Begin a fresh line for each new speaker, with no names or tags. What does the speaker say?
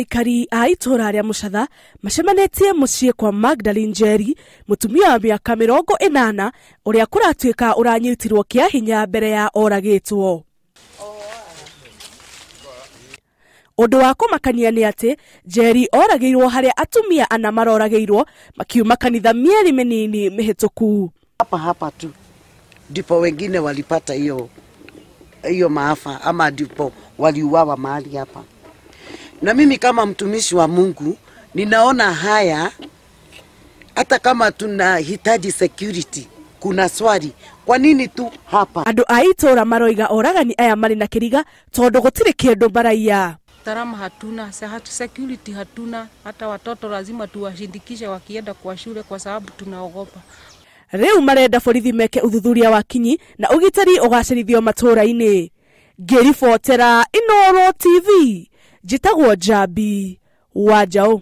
Aikari a itũũra rĩa Mũcatha macemanĩtie mũciĩ kwa Magdalene Njeri, mũtumia wa mĩaka 80 ũrĩa kũratuĩka ũranyitirwo kĩa hinya mbere ya oragĩtwo. Ũndũ wa kũmakania nĩ atĩ Njeri oragĩirwo harĩa atumia ana maroragĩirwo makiuma kanitha mĩeri mĩnini mĩhĩtũku.
Hapa hapa tu ndipo wengine walipata hiyo hiyo maafa ama ndipo waliuawa mahali hapa. Na mimi kama mtumishi wa Mungu ninaona haya, hata kama tunahitaji security, kuna swali, kwa nini tu hapa?
Andũ a itũũra maroiga oragani aya marĩ na kĩriga tondũ gũtirĩ kĩndũ maraiya.
Usalama hatuna, security hatuna, hata watoto lazima tuwashindikishe wakienda kwa shule kwa sababu tunaogopa.
Rĩu marenda borithi meke ũthuthuria wa kinyi na ũgitĩri ũgacĩrithio matũũra-inĩ. Ngĩribotera Inooro TV, njĩtagwo Njambi wa Njaũ.